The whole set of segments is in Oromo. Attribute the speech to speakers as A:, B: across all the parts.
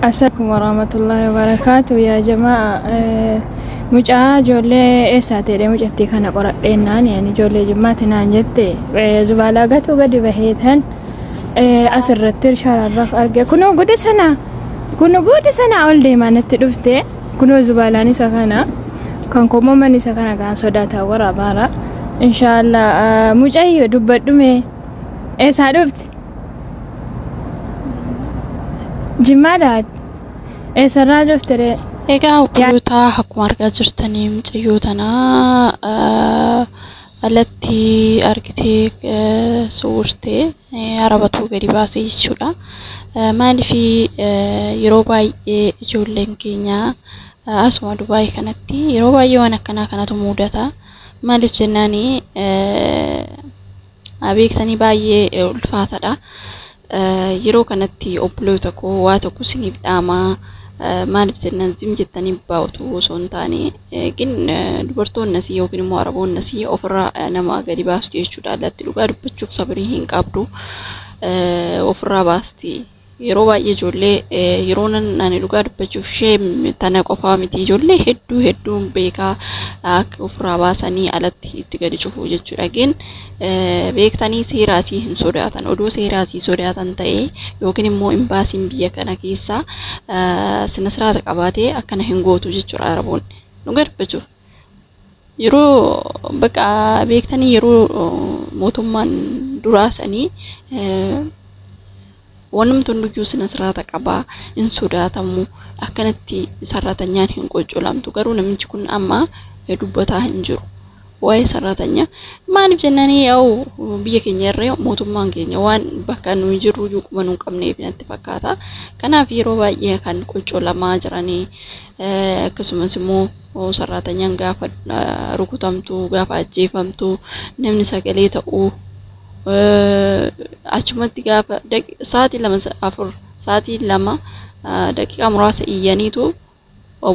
A: Assalamu warahmatullahi wabarakatuh yaa jamaa. Mucaa ijoollee eessaa ta'edha mucattii kana qoradheennaan yani ijoollee Jimmaati naan jette zubaalaa gatuu gadi baheetan asirratti shararra arge. Kunoo gudi sana, kunoo gudi sana ol deemaa natti dhufte. Kunoo zubaalaan isa kana kan komoman isa kana kan sodaataa waraabaara. Inshaallah mucayyo dubbadhume, eessaa dhufte? Jimmaadhaa. Eessarraa dhufte ree?
B: Egaa obboloota, akkuma argaa jirtanii mucayyoo tanaa alatti argitee suurtee arabatu gadi baasee jechuudha. Maaliif yeroo baay'ee ijoolleen keenya asuma Dubaay kanatti yeroo baay'ee waan akkanaa kanatu mudata. Maaliif jennaani, beeksanii baay'ee ulfaataadha. Yeroo kanatti obboloota koo waa tokko isiniif dhaamaa. Maaliif jennaan, zim jettanii baa'utu osoo hin taane, gin dubartoonni asii yookiin immoo araboonni asii ofirraa nama gadi baastu jechuudha. Alatti dhugaa dubbachuuf sabrii hin qabdu, ofirraa baasti. Yeroo baay'ee ijoollee yeroo nan ani dhugaa dubbachuuf ishee tana qofaa miti, ijoollee hedduu hedduun beekaa akka ofirraa baasanii alatti itti gadi cufu jechuudha. Gin beektanii seeraasii hin sodaatan. Odoo seeraasii sodaatan ta'ee yookiin immoo imbaasiin biyya kana keessaa sina siraata qabaatee akkana hin gootu jechuudha araboonni. Dhugaa dubbachuuf. Yeroo bakka beektanii yeroo mootummaan duraasanii wanumti hunduyyuu sina siraata qabaa, hin sodaatamu, akkanatti sarratanyaan hin qoccolamtu. Garuu namichi kun amma dubbataa hin jiru waa'ee sarratanyaa. Maaliif jennaanii, yaa'u biyya keenya irra mootummaan keenya waan bakka nuyi jirru iyyuu quba nu hin qabneef natti fakkaata. Kanaaf yeroo baay'ee kan qoccolamaa jiranii, akkasumas immoo sarratanyaan gaafa rukutamtu, gaafa ajjeefamtu, namni sagalee ta'uu achumatti gaafa sa'aatii 2 4 sa'aatii 2 daqiiqaa muraasa iyyaniitu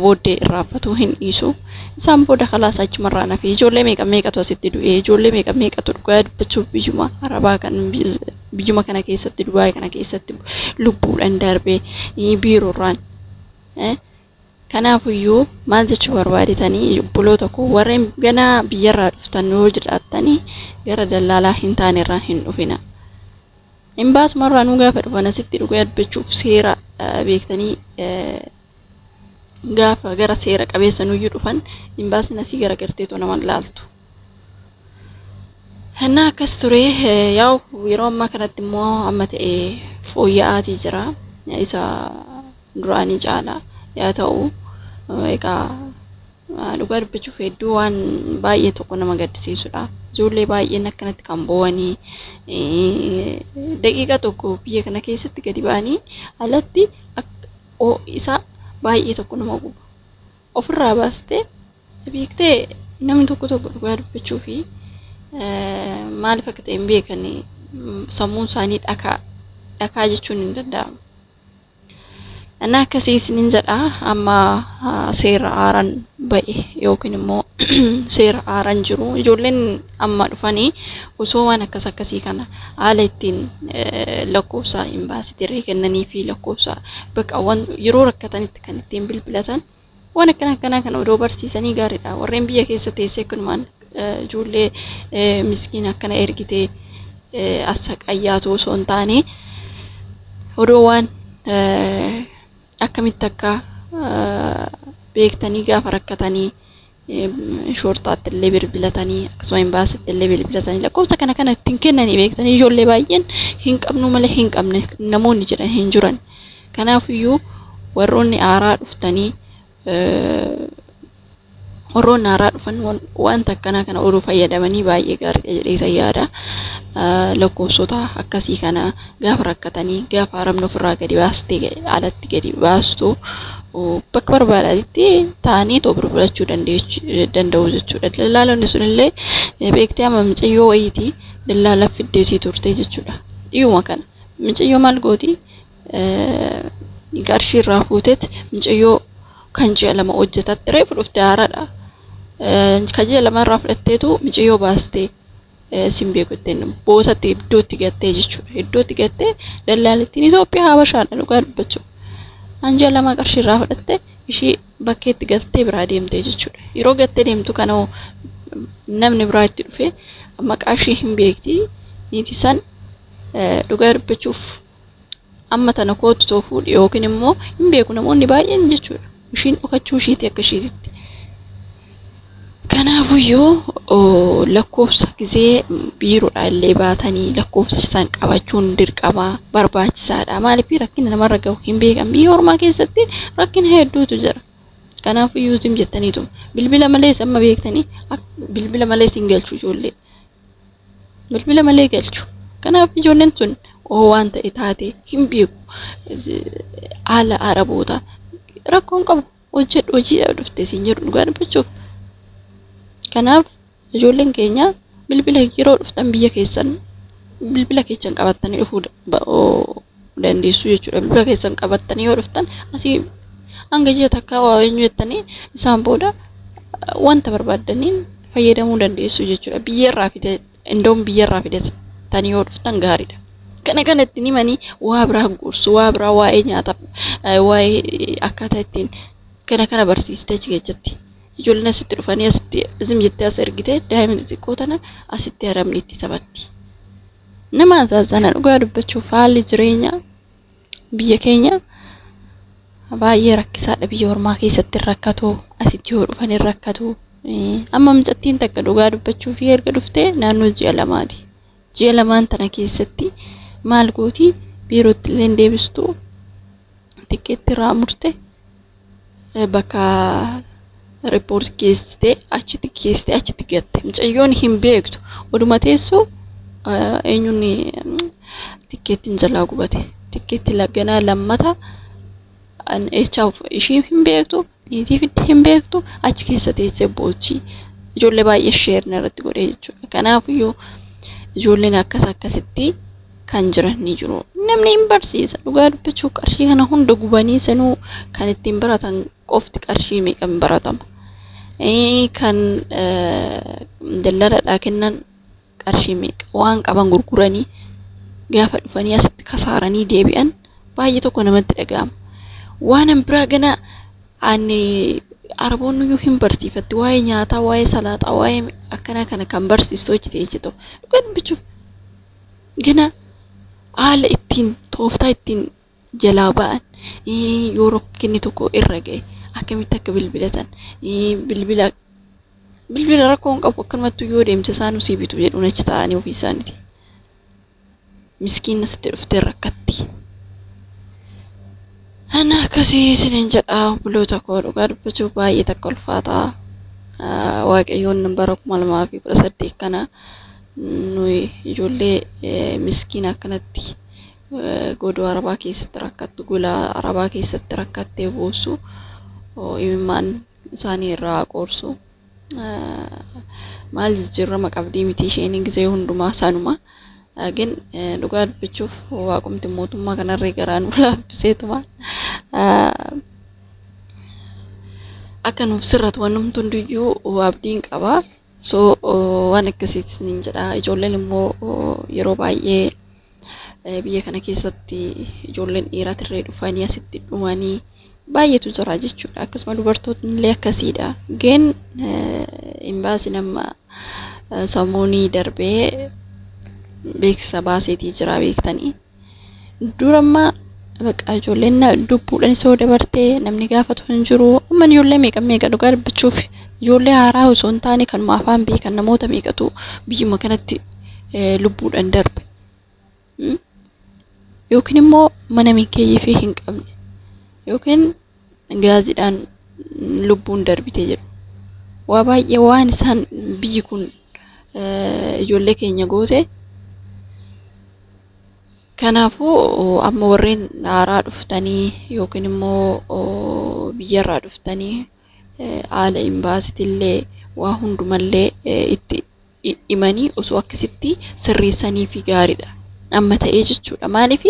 B: booddee irraanfatuu hin dhiisu. Isaan booda kalaas achumarraa nafe. Ijoollee meeqa meeqatu asitti du'e, ijoollee meeqa meeqatu dhugaa dubbachuuf biyyuma arabaa kan biyyuma kana keessatti, Dubaay kana keessatti lubbuudhaan darbe biiroorraan. Kanaafuyyuu maal jechuu barbaadetanii, obboloota koo, warreen ganaa biyyarraa dhuftan yoo jiraattanii gara dallaalaa hin taane irraa hin dhufina. Imbaasumarraa nu gaafa dhufan asitti dhugaa dubbachuuf seera beektanii gaafa gara seera qabeessa nuyyuu dhufan imbaasni asii gara garteetoo nama laaltu. Innaa akkas ture. Yaa'u yeroo ammaa kanatti immoo amma ta'e fooyya'aatii jira. Isa duraanii caala. Yaa ta'u egaa dhugaa dubbachuuf hedduu waan baay'ee tokko nama gaddisiisudha. Ijoollee baay'een akkanatti kan bo'anii daqiiqa tokko biyya kana keessatti gadi ba'anii alatti isa baay'ee tokko nama guba. Ofirraa baastee beektee namni tokko tokko dhugaa dubbachuu fi maaliif akka ta'e hin beekan, sammuun isaanii dhakaa dhakaa jechuun hin danda'amu. Inni akkasii isiniin jedha. Amma seera haaraan ba'e yookiin immoo seera haaraan jiru, ijoolleen amma dhufanii osoo waan akkas akkasii kana haala ittiin lakkoofsa imbaasitirree kennanii fi lakkoofsa bakka waan yeroo rakkatanitti kan ittiin bilbilatan waan akkana akkanaa kana odoo barsiisanii gaariidha. Warreen biyya keessa teessee akkanumaan ijoollee miskiina akkana ergitee as qayyaatuu osoo hin taane, odoo waan akkamitti akka beektanii gaafa rakkatanii shoortaatti illee bilbilatanii, akkasuma imbaasitti illee bilbilatanii lakkoofsa kana kana ittiin kennanii, beektanii ijoollee baay'een hin qabnu malee hin qabne namoonni jedhan hin jiran. Kanaafiyyuu warroonni haaraa dhuftanii, warroonni haaraa dhufan wanta akkanaa kana oduu fayyadamanii baay'ee gaariidha jedhee yaada. Lakkoofsota akkasii kana gaafa rakkatanii, gaafa haramni ofirraa gadi baastee alatti gadi baastu, bakka barbaadanitti ta'anii too bilbilachuu danda'u jechuudha. Dallaalonni sunillee beektee amma mucayyoo wayiitii dallaala fiddeetii turte jechuudha. Dhiyuma kana mucayyoo maal gooti, qarshii irraa fuuteet mucayyoo kan ji'a 2 hojjetatti reefu dhufte haaraadha. Kan ji'a 2 irraa fudhatteetu mucayyoo baastee sin beeku ittiin boosatti iddootti gattee jechuudha. Iddootti gattee dallaalittiin Itoophiyaa Habashaadha dhugaa dubbachuuf. Anji'a 2 qarshii irraa fudhatte ishii bakkeetti galtee biraa deemte jechuudha. Yeroo galtee deemtu kana namni biraa itti dhufe maqaa ishii hin beekti. Niitii san dhugaa dubbachuuf amma tana kootu too fuudhi yookiin immoo hin beeku namoonni baay'een jechuudha. Ishiin dhokachuu ishiiti akka ishiititti. Kanaafuyyuu lakkoofsa gizee biiroodhaa illee baatanii lakkoofsa isaan qabachuun dirqama barbaachisaadha. Maaliif rakkina namarra gahu hin beekan. Biyya ormaa keessatti rakkina hedduutu jira. Kanaafuyyuu zim jettaniitu bilbila malees amma beektanii bilbila malees hin galchu ijoollee. Bilbila malee galchu. Kanaaf ijoolleen sun waan ta'e taate hin beeku. Haala Arabootaa rakkoon qabu hojjedhu hojiidhaaf dhufte siin jedhu dhugaa dubbachuuf. Kanaaf ijoolleen keenya bilbila yeroo dhuftan biyya keessan bilbila keessan qabattanii dhufuu dandeessu jechuudha. Bilbila keessan qabattanii yoo dhuftan asii hanga ji'a takkaa waa eenyu jettanii isaan booda wanta barbaaddaniin fayyadamuu dandeessu jechuudha. Biyyarraa fide indoom biyyarraa fidatanii yoo dhuftan gaariidha. Kana kanatti himanii waa biraa gorsu, waa biraa waa'ee nyaataa, waa'ee akkaataa ittiin kana kana barsiiste achi keessatti. Ijoolleen asitti dhufanii asitti zim jettee as ergite daa'imni xixiqqoo tana asitti haramni itti taphatti. Nama azaazana dhugaa dubbachuuf haalli jireenyaa biyya keenya baay'ee rakkisaadha. Biyya ormaa keessatti rakkatu, asitti yoo dhufan rakkatu. Amma mucattiin takka dhugaa dubbachuuf erga dhuftee naannoo ji'a 2ti. Ji'a 2 tana keessatti maal gooti biirootti illee deebistu tikkeetti irraa murte bakka riippoortii geessitee achitti geessitee achitti gatte. Mucayyoon hin beektu. Oduma teessu eenyuun tikkeettiin jalaa gubate. Tikkeetti ganaa lammata ishii hin beektu, niitii fidde hin beektu, achi keessa teessee boochi. Ijoollee baay'ee sheerna irratti godhee jechuudha. Kanaafiyyuu ijoolleen akkas akkasitti kan jiran ni jiru. Namni hin barsiisa. Dhugaa dubbachuu qarshii kana hunda gubanii sanuu kan ittiin baratan qofti qarshii meeqan baratama. Kan dallaladhaa kennan qarshii meeqa waan qaban gurguranii gaafa dhufanii asitti kasaaranii deebi'an baay'ee tokko namatti dhaga'ama. Waan an biraa gana ani Araboonni iyyuu hin barsiifatti waa'ee nyaataa, waa'ee salaaxaa, waa'ee akkanaa kana kan barsiistu achi teessitu. Dhugaa dubbachuuf gana haala ittiin tooftaa ittiin jalaa ba'an yoo rakkinni tokko irra ga'e akkamitti akka bilbilatan bilbila rakkoo hin qabu akkanumatti yoo deemte isaanuu sii bitu jedhuun achi taa'anii ofii isaaniiti. Miskiin asitti dhuftee rakkatti. Ana akkasii isiniin jedha obboloota koo dhugaa dubbachuuf baay'ee takka ulfaataa. Waaqayyoon bara 2018 kana nuyi ijoollee miskiina akkanatti godoo Arabaa keessatti rakkattu, gola Arabaa keessatti rakkattee boossu imimmaan isaanii irraa qoorsu. Maal jijjiirama qabdii miti isheen gizee hundumaa sanuma. Gin dhugaa dubbachuuf waaqumti mootummaa kanarree garaa nu laaffiseetuma. Akka nuuf sirratu wanumti hundiyyuu abdiin qaba. So waan akkasiitis niin jedha. Ijoolleen immoo yeroo baay'ee biyya kana keessatti ijoolleen dhiiraatirree dhufanii asitti dhumanii baay'eetu jira jechuudha. Akkasuma dubartoonni illee akkasiidha. Gin imbaasii nama sammuunii darbee beeksisa baaseetii jira beektanii. Durammaa bakka ijoolleen dubbuudhaan isoo dabartee namni gaafatu hin jiru. Amma ijoollee meeqa meeqa dhugaa dubbachuuf ijoollee haaraa osoo hin taane kanuma afaan beekan namoota meeqatu biyyuma kanatti lubbuudhaan darbe. Yookiin immoo mana minkeeyyii hin qabne yookiin gaaziidhaan lubbuun darbite jedhu. Waa baay'ee waan isaan biyyi kun ijoollee keenya goote. Kanaafuu amma warreen haaraa dhuftanii yookiin immoo biyyarraa dhuftanii haala imbaasiitillee waa hundumallee itti himanii osoo akkasitti sirreessanii fi gaariidha. Amma ta'ee jechuudha. Maaliif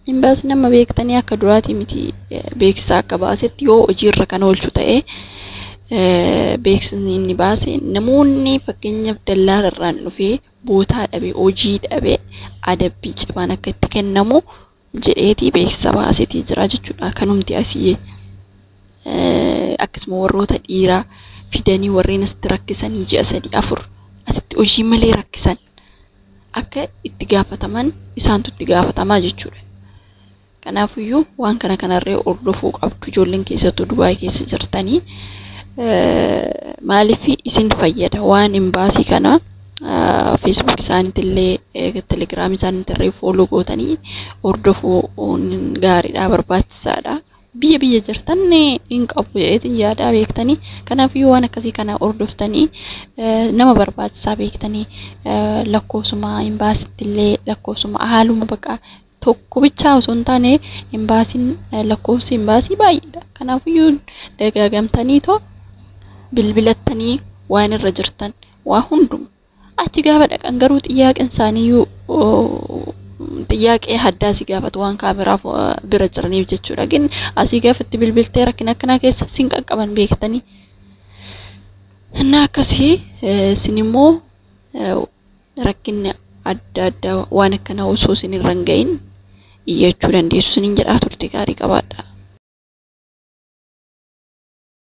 B: imbaasiin amma beektanii akka duraatii miti beeksisa akka baasetti yoo hojiirra kan oolchu ta'ee beeksisni inni baase namoonni fakkeenyaaf dallaala irraan dhufee bootaa dhabe hojii dhabe adabbii cimaan akka itti kennamu jedheetii beeksisa baaseetii jira jechuudha. Kanumti asii akkasuma warroota dhiiraa fidanii warreen asitti rakkisanii ji'a 3 4 asitti hojii malee rakkisan akka itti gaafataman isaantu itti gaafatamaa jechuudha. Kanaafiyyuu waan kana kanarree hordofuu qabdu ijoolleen keessattuu Dubaay keessa jirtanii, maaliif isin fayyada waan imbaasii kana Facebook isaaniitillee Telegiraam isaaniitillee fooloo gootanii hordofuun gaariidha, barbaachisaadha. Biyya biyya jirtan hin qabu jedheetiin yaadaa beektanii. Kanaafiyyuu waan akkasii kana hordoftanii nama barbaachisaa beektanii, lakkoofsuma imbaasittillee lakkoofsuma haaluma bakka tokko bichaa osoo hin taane imbaasiin lakkoofsi imbaasii baay'eedha. Kanaafiyyuu dagaagamtanii too bilbilattanii waan irra jirtan waa hunduma achi gaafa dhaqan garuu xiyyaaqeen isaaniiyyuu xiyyaaqee haddaa si gaafatu waan kaameraa bira jiraniif jechuudha. Gin asii gaafa itti bilbiltee rakkina akkanaa keessa sin qaqqaban beektanii. Innaa akkasii isin immoo rakkinni adda addaa waan akkanaa osoo isin irra hin gahin iyyachuu dandeessu isiniin jedhaa, turte gaarii qabaadha.